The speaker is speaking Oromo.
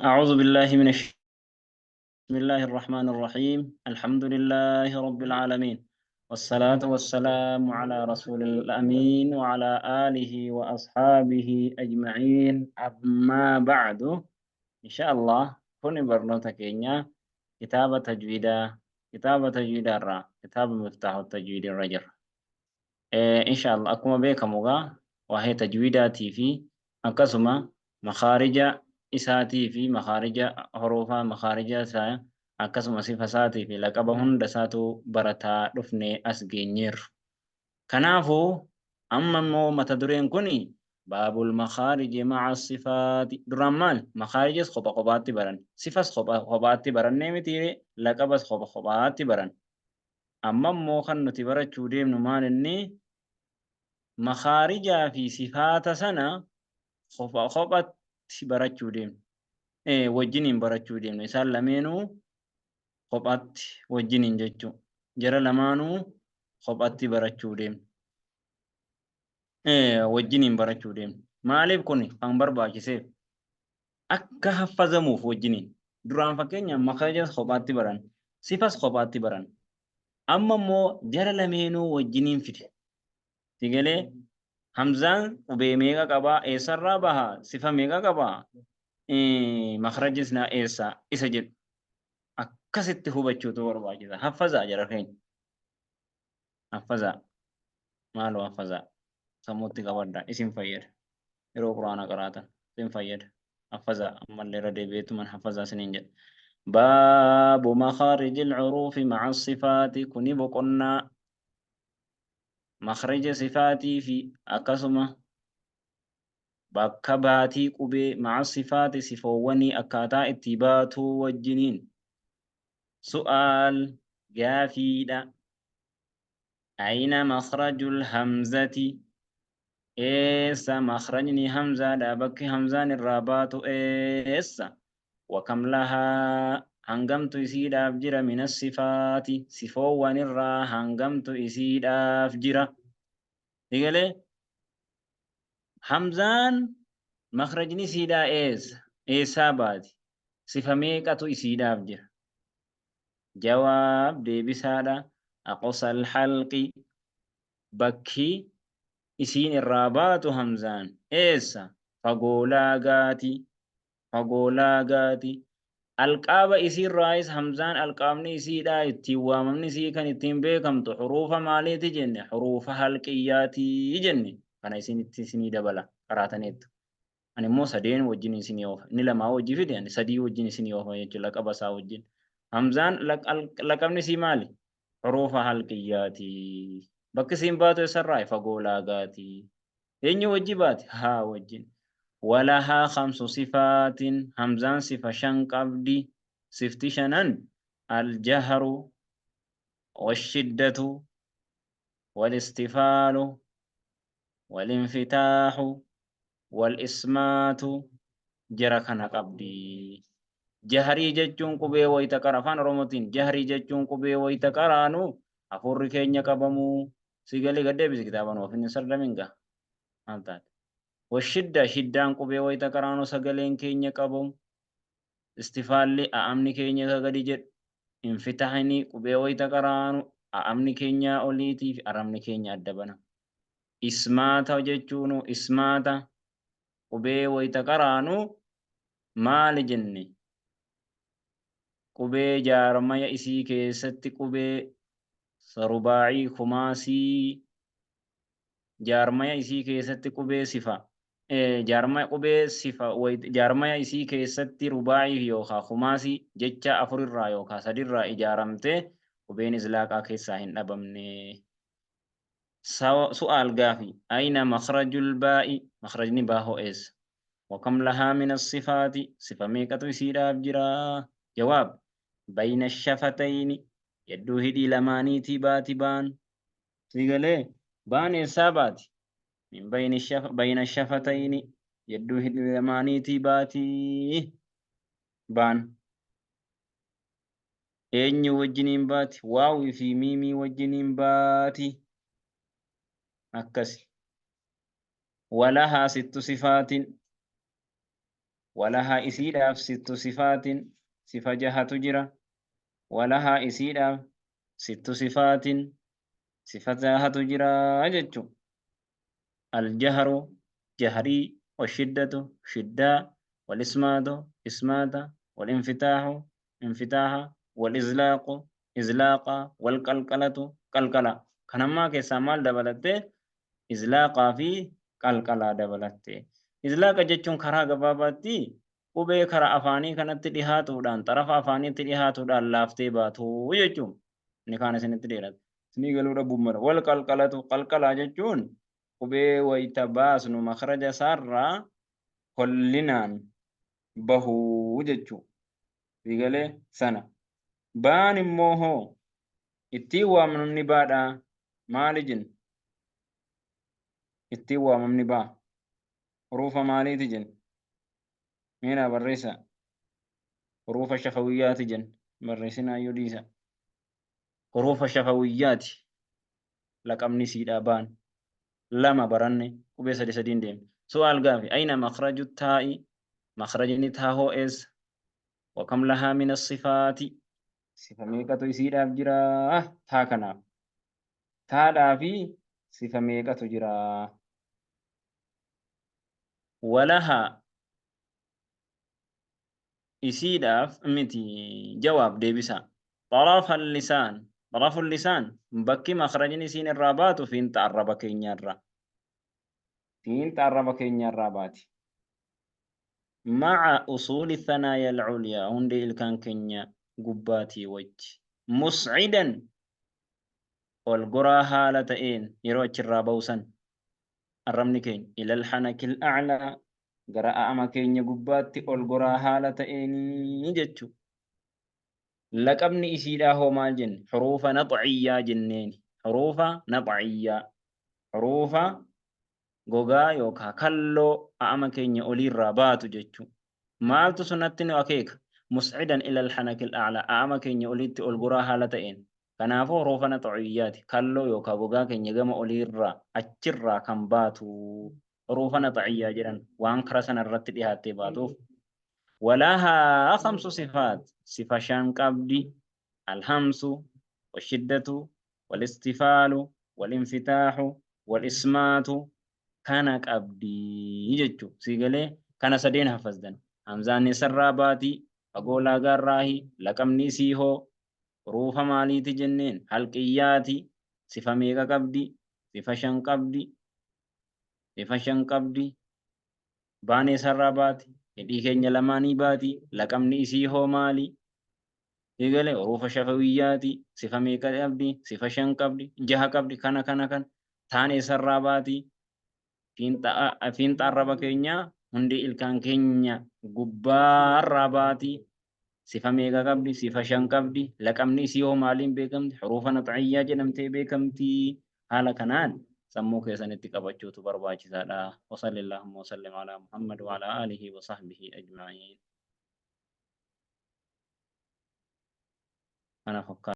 أعوذ بالله من بسم الله الرحمن الرحيم. الحمد لله رب العالمين، والصلاة والسلام على رسول الأمين وعلى آله وأصحابه أجمعين. أما بعد، إن شاء الله كن برنوتا كينيا كتاب تجويدا، كتاب تجويدا را كتاب مفتاح التجويد الرجل. إن شاء الله akkuma beekamu gaa waa'ee tajwiidaatii fi akkasuma makaarija isaatii fi makaarija huruufaa, makaarija isaa, akkasuma sifa isaatii fi laqaba hunda isaatu barataa dhufnee as geenyeerru. Kanaafuu amma immoo mata dureen kun baabul makaariji maca sifaati. Duraan maal makaarijas kopha kophaatti baran, sifas kopha kophaatti barannee miti, laqabas kopha kophaatti baran. Amma immoo kan nuti barachuu deemnu maal? Inni makaarijaa fi sifaata sana kopha kophatti barachuu deemna. Wajjiniin barachuu deemna. Isaan lameenuu kophatti wajjiniin jechuudha. Jara lamaanuu kophatti barachuu deemna. Wajjiniin barachuu deemna. Maaliif kun kan barbaachiseef? Akka haffazamuuf wajjiniin. Duraan fakkeenyaaf makarajas kophaatti baran, sifas kophaatti baran. Amma immoo jara lameenuu wajjiniin fide. Sigalee Hamzaan qubee meeqa qabaa? Eessarraa baha? Sifa meeqa qabaa? Makarajis naa eessa? Isa jedhu. Akkasitti hubachuutu barbaachisa. Haffazaa jara keenya. Haffazaa. Maaloo haffazaa. Sammuutti qabadhaa. Isin fayyada. Yeroo quraana qaraatan isin fayyada. Haffazaa, ammallee irra deebi'eetuman haffazaa isiniin jedha. Baabu makaarijil huruufi maca sifaati. Kuni boqonnaa makhraja sifaatii fi akkasuma bakka baatii qubee, maca sifaati, sifoowwanii akkaataa itti baatuu wajjiniin. Su'aal, gaafiidha. Ayna makhrajul hamzati? Eessa makhrajni hamzaadha? Bakki hamzaan irraa baatu eessa? Wakam lahaa, hangamtu isiidhaaf jira? Mina sifaati, sifoowwan irraa hangamtu isiidhaaf jira? Digalee hamzaan makhrajni isiidhaa eessa? Eessaa baati? Sifa meeqatu isiidhaaf jira? Jawaab, deebisaadha. Aqsal halqi, bakki isiin irraa baatu hamzaan eessa? Fagoo laagaati. Fagoo laagaati. Alqaaba isiirraayis, hamzaan alqaabni isiidhaa, ittiin waamamni isii, kan ittiin beekamtu huruufa maaliiti jenne? Huruufa halqiyyaatii jenne. Kana isinitti isinii dabala, qaraataniittu. Ani immoo sadeen wajjin isinii oofa. Inni lamaa wajji fide, ani sadii wajjin isinii oofa jechuudha, laqaba isaa wajjin. Hamzaan laqabni isii maali? Huruufa halqiyyaati. Bakki isiin baatu eessarraa? Fagoo laagaati. Eenyu wajji baati? Haa wajjin. Walahaa khamsu sifaatin, hamzaan sifa shan qabdi. Sifti shanan aljahru, washiddatu, walistifaalu, walinfitaahu, walismaatu, jara kana qabdi. Jahrii jechuun qubee wayita qara, afaan Oromootiin jahrii jechuun qubee wayita qaraanu hafuurri keenya qabamuu. Si galee? Gad deebisi kitaaba nuuf hin sardamin gaa. Maal taate? Washidda, shiddaan qubee wayita qaraanu sagaleen keenya qabamu. Istifaalli, a'amni keenya ka gadi jedhu. Infitahni, qubee wayita qaraanu a'amni keenya oliitii fi arrabni keenya adda bana. Ismaata jechuun, ismaata qubee wayita qaraanu maali jenne? Qubee jaarmaya isii keessatti qubee rubaacii, kumaasii, jaarmaya isii keessatti qubee sifa jaarmaya qubee sifa jaarmaya isii keessatti rubaacii yookaan kumaasii, jecha afurirraa yookaan sadirraa ijaaramte, qubeen izlaaqaa keessaa hin dhabamne. Su'aal, gaafi. Ayna makhrajul baa'i? Makhrajni baa hoo eessa? Wakam lahaa min asifaati? Sifa meeqatu isiidhaaf jira? Jawaab: bayna shafatayni, yedduu hidhii lamaaniitii baati baan. Si galee? Baan eessaa baati? Min bayni bayna shafatayni, yedduu hidhii lamaaniitii baati baan. Eenyu wajjiniin baati? Waawii fi miimii wajjiniin baati. Akkasi. Walahaa sittu sifaatin. Walahaa isiidhaaf sittu sifaatin sifa jahatu jira. Walahaa isiidhaaf sittu sifaatin sifa jahatu jira jechu. Aljahru jahrii washiddatu shiddaa walismaatu ismaata walinfitaahu infitaaha walizlaaqu izlaaqa walqalqalatu qalqala. Kanammaa keessaa maal dabalatte? Izlaaqaa fi qalqalaa dabalatte. Izlaaqa jechuun karaa gabaabaatti qubee kara afaanii kanatti dhihaatuudhaan xarafa afaaniitti dhihaatuudhaan laaftee baatu jechuun. Inni kaan isinitti dheerata. Isinii galuu dhabuun mala. Wal qalqalatu qalqalaa jechuun qubee wayita baasnu makhraja isaarraa hollinaan bahuu jechuu. Sii galee sana. Baan immoo hoo ittiin waamamni baadhaa maali jenna? Ittiin waamamni baa huruufa maaliiti jenna? Mee naa barreessaa. Huruufa shafawiyyaati jenna. Barreessinaa iyyuu dhiisa. Huruufa shafawiyyaati laqabni siidhaa baan. Lama baranne qubee sadi sadiin deemne. Su'aal gaafi ayna makhraju taa'i makhrajni taahoo eessa? Wa kam lahaa min as-sifaati sifa meeqatu isiidhaaf jira taa kanaaf? Taadhaa fi sifa meeqatu jira? Walahaa isiidhaaf miti jawaab deebisaa. Xarafa lisaan xarafu lisaan bakki makhrajni isiin irraa baatu fiinxa arraba keenyaarraa. Fiinxa arraba keenyaarraa baati. Maca usuuli thanaaya al-culyaa hundee ilkaan keenya gubbaatii wajji. Muscidan ol goraa haala ta'een yeroo achirraa ba'u san arrabni keenya ilal hanakil a'laa gara a'ama keenya gubbaatti ol goraa haala ta'eenii jechuu. Laqabni isiidhaa hoo maal jenne? Huruufa naxciyyaa jenneeni. Huruufa naxciyyaa. Huruufa gogaa yookaa kalloo a'ama keenya oliirraa baatu jechuu. Maaltu sunatti nu akeeka? Muscidan ilal hanakil a'laa a'ama keenya oliitti ol goraa haala ta'een. Kanaafuu huruufa naxciyyaati. Kalloo yookaa gogaa keenya gama oliirraa achirraa kan baatu huruufa naxciyyaa jedhan waan kara sana irratti dhihaattee baatuuf. Walahaa khamsu sifaat sifa shan qabdi. Alhamsu, washiddatu, walistifaalu, walinfitaahu, walismaatu kana qabdi jechu. Sii galee kana sadeen hafazdan. Hamzaan eessarraa baati? Fagoo laagaarraahi. Laqabni isii hoo? Huruufa maaliiti jenneen? Halqiyyaati. Sifa meeqa qabdi? Sifa shan qabdi. Sifa shan qabdi. Baan eessarraa baati? Hidhii keenya lamaanii baati. Laqabni isii hoo maali? Sii galee huruufa shafawiyyaati. Sifa meeqa qabdi? Sifa shan qabdi. Jaha qabdi. Kana kana kana. Taan eessarraa baati? Fiinxa arraba keenyaa hundee ilkaan keenya gubbaarraa baati. Sifa meeqa qabdi? Sifa shan qabdi. Laqabni isii hoo maaliin beekamti? Huruufa naxciyyaa jedhamtee beekamti. Haala kanaan sammuu keessanitti qabachuutu barbaachisaadha. Wasallillahumma wasallim alaa Muhammad wa alaa aalihi wa sahbihi ajma'iin. Kana fakkaata.